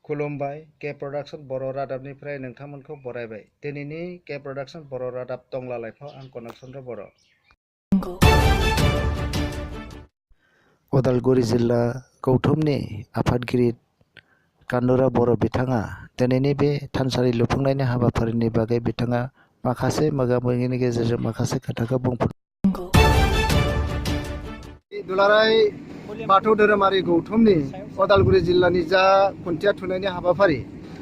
खुलुमबाय के प्रडाक्शन बर' रादाबनिफ्राय नोंथांमोनखौ बरायबाय। दिनैनि के प्रडाक्शन बर' रादाब टंला लाइफआव आं कनक चन्द्र बर'। उदालगुरि जिल्ला गौथुमनि आफादगिरि कानुरा बर' बिथाङा दिनैनि बे थानसालि लुफुंनायनि हाबाफारिनि बागै बिथाङा माखासे मोगा-मोगिनि गेजेरजों माखासे खोथाखौ बुंफोरदों। दुलाराय बाथौ धोरोमारि गौथुमनि उदालगुरि जिल्लानि जा खुन्थिया थुनायनि हाबाफारि,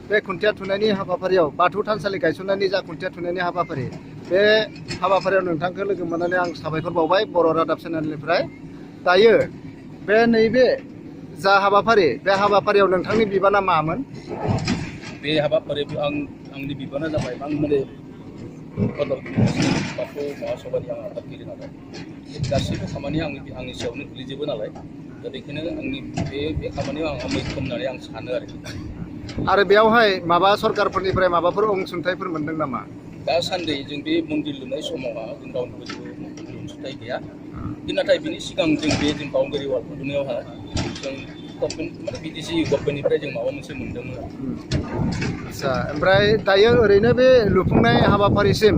बे खुन्थिया थुनायनि हाबाफारियाव बाथौ थानसालि गायसननायनि जा खुन्थिया थुनायनि हाबाफारि, बे हाबाफारियाव नोंथांखौ लोगो मोननानै आं साबायखर बावबाय बर' रादाब चेनेलनिफ्राय। दायो बे नैबे जा हाबाफारि, बे हाबाफारियाव नोंथांनि बिबाना मामोन? बे हाबाफारियाव आंनि बिबाना जाबाय आं माने बाथौ महासभानि आं आफादगिरि नालाय गासैबो खामानिया आंनि सायावनो गोग्लैजोबो नालाय, दा बेखायनो आंनि बे खामानियाव आं मैखोम होननानै आं सानो आरो बेयावहाय माबा सरकारफोरनिफ्राय माबाफोर अनसुंथाइफोर मोनदों नामा? दासान्दि जों बे मन्दिर लुनाय समावहा जों रावनिबो जेबो अनसुंथाइ गैया, नाथाय बिनि सिगां जों बाउण्डारि वाल लुनायावहा जों गभर्नमेन्ट माने बिटिसि गभर्नमेन्टनिफ्राय जों माबा मोनसे मोनदोंमोन। आच्छा, ओमफ्राय दायो ओरैनो बे लुफुंनाय हाबाफारिसिम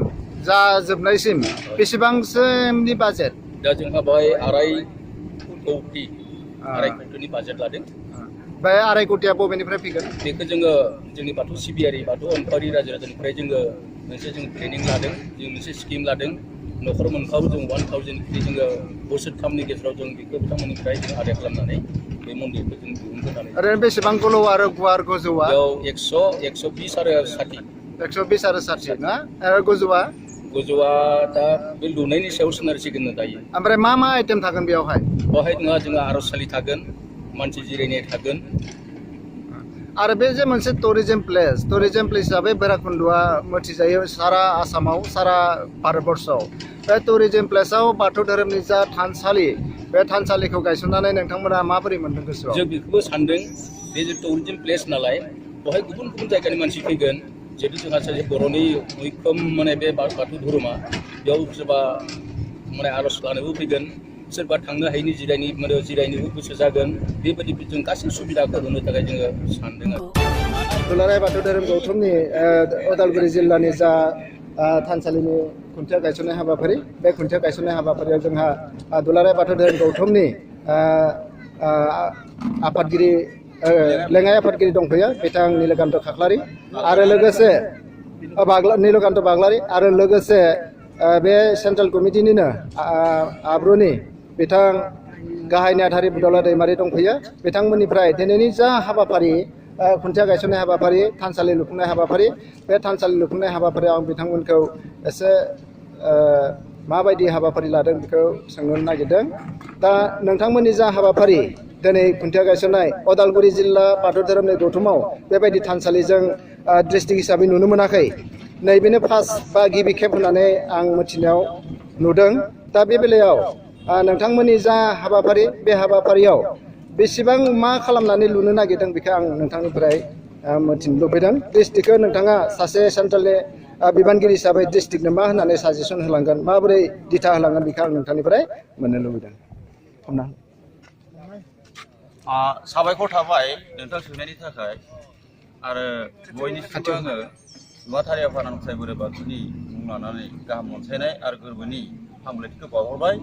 जा जोबनायसिम बेसेबांसोनि बाजेट? दा जोंहा बेवहाय 2.5 कौटिनि बाजेट लादों। बे 2.5 कौटिया बबेनिफ्राय फैगोन? बेखौ जोङो जोंनि बाथौ सिबियारि बाथौ अनफावरि रायजो राजानिफ्राय जोङो मोनसे ट्रेनिं लादों, जों मोनसे स्किम लादों। न'खर मोनफाव जों 1000 जोङो बोसोरथामनि गेजेराव जों बेखौ बिथांमोननिफ्राय जों आदाय खालामनानै बे मन्दिरखौ जों दिहुनगोन। ओरैनो बेसेबां गोलाव आरो गुवार गोजौआ? बेयाव 120 आरो 60। 120 आरो 60 ना? आरो गोजौआ? गोजौआ दा बे लुनायनि सायाव सोनारसिगोन दायो। ओमफ्राय मा आइटेम थागोन बेयावहाय? बेवहाय जोंहा आर'जसालि थागोन, मानसि जिरायनाय थागोन। आरो बे जे मोनसे टुरिजम प्लेस हिसाबै भैरबकुन्द'आ मिथिजायो सारा आसामाव, सारा भारतबर्षआव। बे टुरिजम प्लेसआव बाथौ धोरोमनि जा थानसालि, बे थानसालिखौ गायसननानै नोंथांमोना माबोरै मोनदों गोसोआव? जों बेखौबो सानदों, बे जे टुरिजम प्लेस नालाय बेवहाय गुबुन गुबुन जायगानि मानसि फैगोन। जिहेतु जोंहा सासे बर'नि मैखोम माने बे बाथौ धोरोमा, बेयाव सोरबा माने आर'ज लानोबो फैगोन, सोरबा थांनो हायैनि जिरायनोबो गोसो जागोन। बेबायदि जों गासै सुबिदाखौ होनो थाखाय जोङो सानदों। दुलाराय बाथौ धोरोम गौथुमनि उदालगुरि जिल्लानि जा थानसालिनि खुन्थिया गायसननाय हाबाफारि, बे खुन्थिया गायसननाय हाबाफारियाव जोंहा दुलाराय बाथौ धोरोम गौथुमनि आफादगिरि लेङाइ आफादगिरि दंफैयो, बिथां नीलकान्त खाख्लारि, आरो लोगोसे नीलकान्त बाग्लारि, आरो लोगोसे बे सेन्ट्रेल कमिटिनिनो आब्रुनि बिथां गाहाय नेहाथारि बुदला दैमारि दंफैयो। बिथांमोननिफ्राय दिनैनि जा हाबाफारि, खुन्थिया गायसननाय हाबाफारि, थानसालि लुफुंनाय हाबाफारि, बे थानसालि लुफुंनाय हाबाफारियाव आं बिथांमोनखौ एसे माबायदि हाबाफारि लादों बेखौ सोंनो नागिरदों। दा नोंथांमोननि जा हाबाफारि दिनै खुन्थिया गायसननाय, उदालगुरि जिल्ला बाथौ धोरोमनि गौथुमाव बेबायदि थानसालिजों डिस्ट्रिक्ट हिसाबै नुनो मोनाखै। नैबेनो फार्स्ट बा गिबि खेब होननानै आं मिथिनायाव नुदों। दा बे बेलायाव नोंथांमोननि जा हाबाफारि, बे हाबाफारियाव बेसेबां मा खालामनानै लुनो नागिरदों बेखौ आं नोंथांनिफ्राय मिथिनो लुबैदों। डिस्ट्रिक्टखौ नोंथाङा सासे सेन्ट्रेलनि बिबानगिरि हिसाबै डिस्ट्रिक्टनो मा होननानै साजेसन होलांगोन, माबोरै दिथा होलांगोन बेखौ आं नोंथांनिफ्राय मोननो लुबैदों। साबायखर थाबाय नोंथां सोंनायनि थाखाय। आरो बयनिसिमबो आङो नुवाथारि आफा आनान गसाइ बोराइ बाथौनि मुं लानानै गाहाम अनसायनाय आरो गोरबोनि हामलायथिखौ बावहरबाय।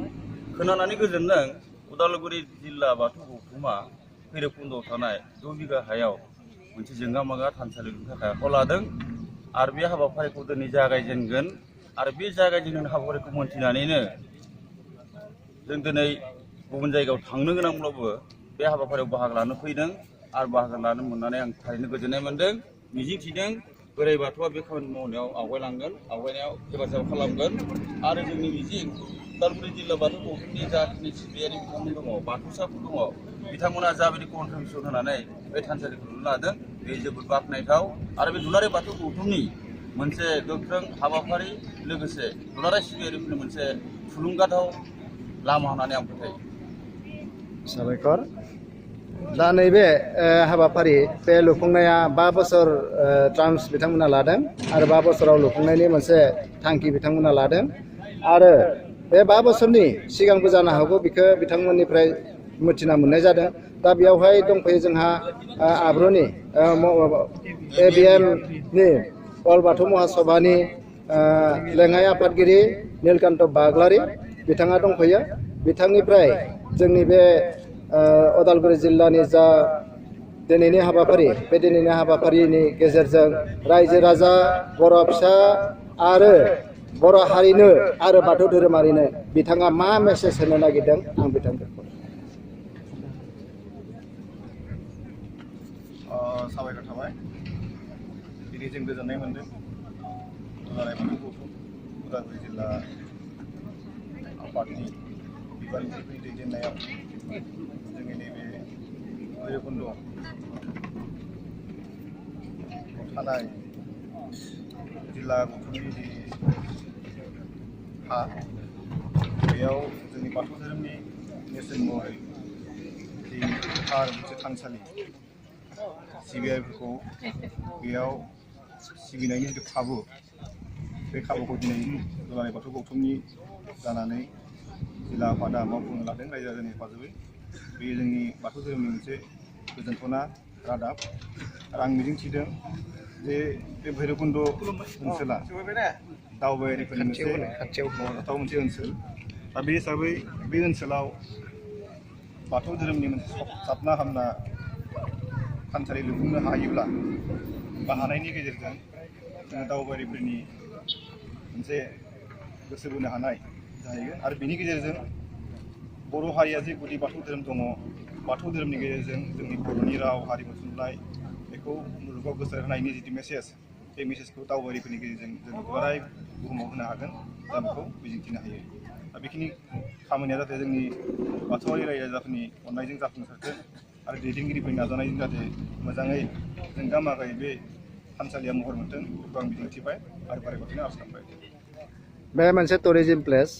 खोनानानै गोजोनदों, उदालगुरि जिल्ला बाथौ गौथुमा भैरबकुन्द'आव थानाय 2 बिघा हायाव मोनसे जोंगा मागा थानसालि लुनो थाखाय आखायाव लादों। आरो बे हाबाफारिखौ दिनै जागायजेनगोन। आरो बे जागायजेननाय हाबाफारिखौ मोनथिनानैनो जों दिनै गुबुन जायगायाव थांनो गोनांब्लाबो बे हाबाफारियाव बाहागो लानो फैदों। आरो बाहागो लानो मोननानै आं थारैनो गोजोननाय मोन्दों। मिजिंथिदों बोराइ बाथौआ बे खामानि मावनायाव आवगायनायाव हेफाजाब खालामगोन। आरो जोंनि मिजिं, उदालगुरि जिल्ला बाथौ गौथुमनि जाखिनि सिबियारि बिथांमोन दङ, बाथौसाफोर दङ, बिथांमोना जाबायदि कन्ट्रिबिउसन होनानै बे थानसालिखौ लुनो लादों, बे जोबोद बाख्नायथाव। आरो बे दुलाराय बाथौ गौथुमनि मोनसे गोख्रों हाबाफारि, लोगोसे दुलाराय सिबियारिफोरनि मोनसे थुलुंगाथाव लामा होननानै आं फोथायो। साबायखर। दा नैबे हाबाफारि, बे लुफुंनाया 5 बोसोर टार्म्स बिथांमोना लादों, आरो 5 बोसोराव लुफुंनायनि मोनसे थांखि बिथांमोना लादों। आरो बे 5 बोसोरनि सिगांबो जानो हागौ, बेखौ बिथांमोननिफ्राय मिथिना मोननाय जादों दा बेयावहाय दंफैयो जोंहा आब्रुनि ABMनि अल बाथौ महासभानि लेङाइ आफादगिरि नीलकान्त बाग्लारि बिथाङा दंफैयो बिथांनिफ्राय जोंनि बे उदालगुरि जिल्लानि जा दिनैनि हाबाफारि बे दिनैनि हाबाफारिनि गेजेरजों रायजो राजा बर' फिसा आरो बर' हारिनो आरो बाथौ धोरोमारिनो बिथाङा मा मेसेज होनो नागिरदों आं बिथांखौ साबायखर थाबाय दिनै जों गोजोननाय मोनदों दुलाराय बाथौ गौथुम उदालगुरि जिल्ला आफादनि बिबानगिरिफोरनि दैदेननायाव जोंनि नैबे भैरबकुन्द थानाय जिल्ला गौथुमनि जि हा बेयाव जोंनि बाथौ धोरोमनि नेरसोन महरै जि गोथार मोनसे थानसालि सिबियारिफोरखौ बेयाव सिबिनायनि जिथु खाबु बे खाबुखौ दिनै दुलाराय बाथौ गौथुमनि जानानै जिल्ला आफादा मावफुंनो लादों रायजो राजानि हेफाजाबै बेयो जोंनि बाथौ धोरोमनि मोनसे गोजोनथावना रादाब आरो आं मिजिंथिदों जे बे भैरबकुन्द ओनसोला दावबायारिफोरनि मोनसे मख'जाथाव मोनसे ओनसोल दा बे हिसाबै बे ओनसोलाव बाथौ धोरोमनि मोनसे साबना हामना थानसालि लुफुंनो हायोब्ला बा हानायनि गेजेरजों जोङो दावबायारिफोरनि मोनसे गोसो बोनो हानाय जाहैगोन आरो बेनि गेजेरजों बर' हारिया जे गुदि बाथौ धोरोम दङ बाथौ धोरोमनि गेजेरजों जोंनि बर'नि राव हारिमु थुनलाइ बेखौ मुलुगाव गोसारहोनायनि जिथु मेसेज बे मेसेजखौ दावबायारिफोरनि गेजेरजों जों दुलाराय बुहुमाव होनो हागोन दा बेखौ मिजिंथिनो हायो दा बेखिनि खामानिया जाहाथे जोंनि बाथौआरि रायजो राजाफोरनि अननायजों जाफुंसारथों आरो दैदेनगिरिफोरनि नाजानायजों जाहाथे मोजाङै जोंगा मागायै बे थानसालिया महर मोनथों बेखौ आं मिजिंथिबाय आरो बोराइ बाथौनि आरज खालामबाय बे मोनसे टुरिजिम प्लेस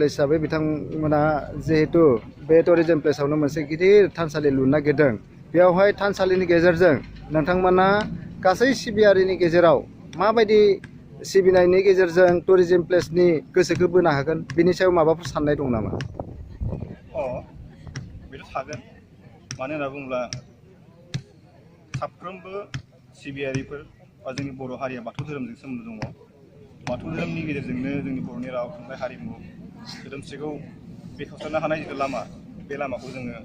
हिसाबै बिथांमोना जिहेतु बे टुरिजिम प्लेसावनो मोनसे गिदिर थानसालि लुनो नागिरदों बेयावहाय थानसालिनि गेजेरजों नोंथांमोना गासै सिबियारिनि गेजेराव माबायदि सिबिनायनि गेजेरजों टुरिजिम प्लेसनि गोसोखौ बोनो हागोन बिनि सायाव माबाफोर साननाय दं नामा बेथ' थागोन मानो होनना बुङोब्ला साफ्रोमबो सिबियारिफोर बा जोंनि बर' हारिया बाथौ धोरोमजों सोमोन्दो दङ बाथौ धोरोमनि गेजेरजोंनो जोंनि बर'नि राव थुनलाइ हारिमु सोदोमस्रिखौ बेखेवसारनो हानाय जिथु लामा बे लामाखौ जोङो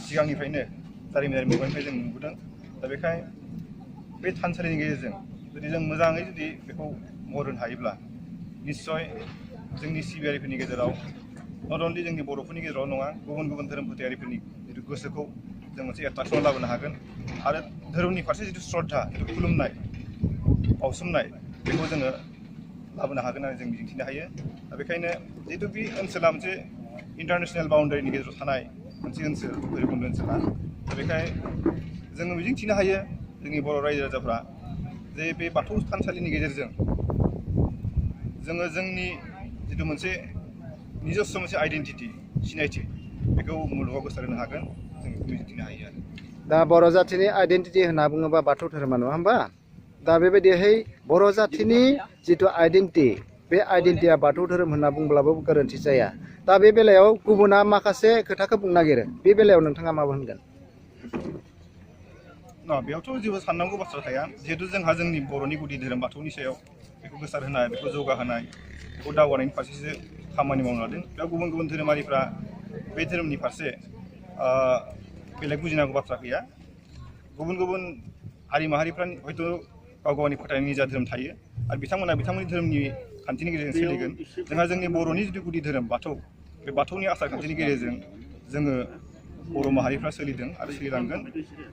सिगांनिफ्रायनो जारिमिनारि मुगानिफ्राय जों नुबोदों दा बेखाय बे थानसालिनि गेजेरजों जुदि जों मोजाङै जुदि बेखौ महर होनो हायोब्ला निस्सय जोंनि सिबियारिफोरनि गेजेराव नट अनलि जोंनि बर'फोरनि गेजेराव नङा गुबुन गुबुन धोरोम फोथायारिफोरनि जिथु गोसोखौ जों मोनसे एट्राकसन लाबोनो हागोन आरो धोरोमनि फारसे जिथु श्रद्धा जिथु खुलुमनाय बावसोमनाय बेखौ जोङो लाबोनो हागोन होननानै जों मिजिंथिनो हायो दा बेखायनो जिहेतु बे ओनसोला मोनसे इन्टारनेसनेल बाउन्डारिनि गेजेराव थानाय मोनसे ओनसोल भैरबकुन्द ओनसोला दा बेखाय जोङो मिजिंथिनो हायो जोंनि बर' रायजो राजाफ्रा जे बे बाथौ थानसालिनि गेजेरजों जोङो जोंनि जिथु मोनसे निजस्व मोनसे आइडेन्टिटि सिनायथि बेखौ मुलुगाव गोसारहोनो हागोन जों बेखौ मिजिंथिनो हायो आरो दा बर' जाथिनि आइडेन्टिटि होनना बुङोबा बाथौ धोरोमा नङा होमबा दा बेबायदिहाय बर' जाथिनि जिथु आइडेन्टिटि बे आइडेन्टिटिया बाथौ धोरोम होनना बुंब्लाबो गोरोन्थि जाया दा बे बेलायाव गुबुना माखासे खोथाखौ बुंनो नागिरो बे बेलायाव नोंथाङा मा होनगोन बेयावथ' जेबो साननांगौ बाथ्रा थाया जिहेतु जोंहा जोंनि बर'नि गुदि धोरोम बाथौनि सायाव बेखौ गोसारहोनाय बेखौ जौगाहोनाय बेखौ दावगानायनि फारसेसो खामानि मावनो लादों बेयाव गुबुन गुबुन धोरोमारिफ्रा बे धोरोमनि फारसे बेलेग बुजिनांगौ बाथ्रा गैया गुबुन गुबुन हारि माहारिफ्रा हयथ' गाव गावनि फोथायनायनि जा धोरोम थायो आरो बिथांमोना बिथांमोननि धोरोमनि खान्थिनि गेजेरजों सोलिगोन जोंहा जोंनि बर'नि जिथु गुदि धोरोम बाथौ बे बाथौनि आसार खान्थिनि गेजेरजों जोङो बर' माहारिफ्रा सोलिदों आरो सोलिलांगोन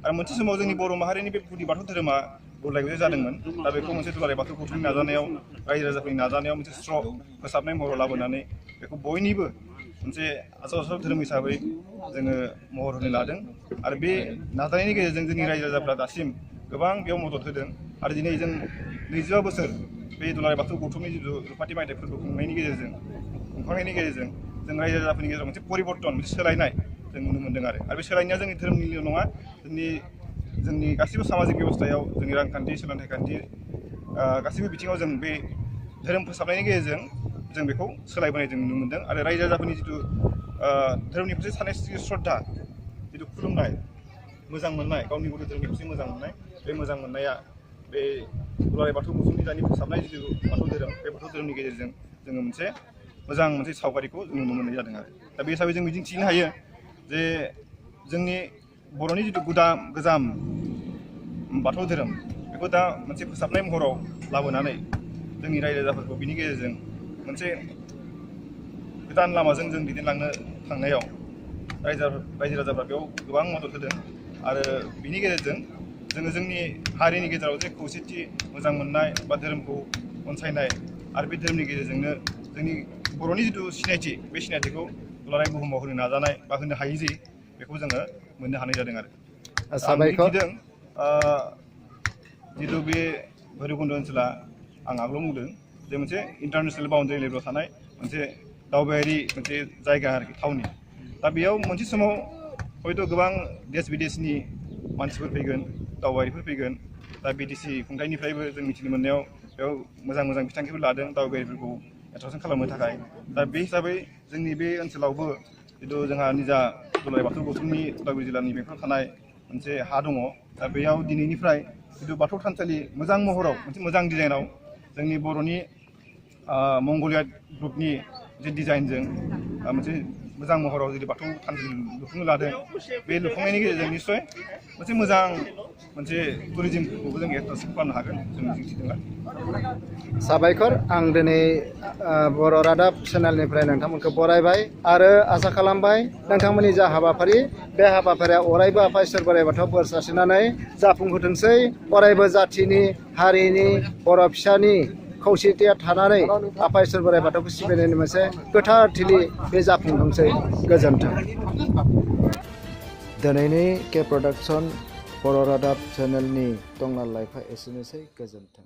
आरो मोनसे समाव जोंनि बर' माहारिनि बे गुदि बाथौ धोरोमा गुलाय गुजाय जादोंमोन दा बेखौ मोनसे दुलाराय बाथौ गौथुमनि नाजानायाव रायजो राजाफोरनि नाजानायाव मोनसे स्र' फोसाबनाय महराव लाबोनानै बेखौ बयनिबो मोनसे आसार धोरोम हिसाबै जोङो महर होनो लादों आरो बे नाजानायनि गेजेरजों जोंनि रायजो राजाफ्रा दासिम गोबां बेयाव मदद होदों आरो दिनै जों 20 बोसोर बे दुलाराय बाथौ गौथुमनि जिथु रुफाथि मायथाइफोरखौ खुंखांनायनि गेजेरजों जों रायजो राजाफोरनि गेजेराव मोनसे परिबर्तन मोनसे सोलायनाय जों नुनो मोन्दों आरो बे सोलायनाया जोंनि धोरोमनिल' नङा जोंनि गासिबो सामाजिक बेबस्थायाव जोंनि रांखान्थि सोलोंथाइ खान्थि गासिबो बिथिङाव जों बे धोरोम फोसाबनायनि गेजेरजों जों बेखौ सोलायबोनाय जों नुनो मोन्दों आरो रायजो राजाफोरनि जिथु धोरोमनि फारसे थानाय श्रद्धा जिथु खुलुमनाय मोजां मोननाय गावनि गुरु धोरोमनि फारसे मोजां मोननाय बे मोजां मोननाया बे दुलाराय बाथौ गौथुमनि दानि फोसाबनाय जिथु बाथौ धोरोम बे बाथौ धोरोमनि गेजेरजों जोङो मोनसे मोजां मोनसे सावगारिखौ जों नुनो मोननाय जादों आरो दा बे हिसाबै जों मिजिंथिनो हायो जे जोंनि बर'नि जिथु गोजाम बाथौ धोरोम बेखौ दा मोनसे फोसाबनाय महराव लाबोनानै जोंनि रायजो राजाफोरखौ बिनि गेजेरजों मोनसे गोदान लामाजों जों दैदेनलांनो थांनायाव रायजो राजाफ्रा बेयाव गोबां मदद होदों आरो बिनि गेजेरजों जोङो जोंनि हारिनि गेजेराव जे खौसेथि मोजां मोननाय बा धोरोमखौ अनसायनाय आरो बे धोरोमनि गेजेरजोंनो जोंनि बर'नि जिथु सिनायथि बे सिनायथिखौ दुलाराय बुहुमाव होनो नाजानाय बा होनो हायै जि बेखौ जोङो मोननो हानाय जादों आरो साबायखर जिथु बे भैरबकुन्द ओनसोला आं आगोलाव बुंदों जे मोनसे इन्टारनेसनेल बाउन्डारि लेभेलाव थानाय मोनसे दावबायारि मोनसे जायगा आरोखि थावनि दा बेयाव मोनसे समाव हयथ' गोबां देश बिदेशनि मानसिफोर फैगोन दावबायारिफोर फैगोन दा बिटिसि खुंथाइनिफ्रायबो जों मिथिनो मोननायाव बेयाव मोजां मोजां बिथांखिफोर लादों दावबायारिफोरखौ एट्राकसन खालामनो थाखाय दा बे हिसाबै जोंनि बे ओनसोलावबो जिथु जोंहा निजा दुलाराय बाथौ गौथुमनि उदालगुरि जिल्लानि बेंटल थानाय मोनसे हा दङ दा बेयाव दिनैनिफ्राय जिथु बाथौ थानसालि मोजां महराव मोनसे मोजां डिजाइनाव जोंनि बर'नि मंगलियाट ग्रुपनि जे डिजाइनजों मोनसे मोजां महराव जुदि बाथौ थानसालि लुफुंनो लादों बे लुफुंनायनि गेजेरजों निस्सय मोनसे मोजां मोनसे टुरिजिमखौबो जों एट्राकसन खालामनो हागोन जों मिजिंथिदों साबायखर आं दिनै बर' रादाब चेनेलनिफ्राय नोंथांमोनखौ बरायबाय आरो आसा खालामबाय नोंथांमोननि जा हाबाफारि बे हाबाफारिया अरायबो आफा इसोर बोराइ बाथौआ बोर सारस्रिनानै जाफुंहोथोंसै अरायबो जाथिनि हारिनि बर' फिसानि खौसेथिया थानानै आफा इसोर बोराइ बाथौखौ सिबिनायनि मोनसे गोथार थिलि बे जाफुंथोंसै गोजोन्थों दिनैनि के प्रडाक्सन बर' रादाब चेनेलनि दंना लाइफआ एसेनोसै गोजोन्थों।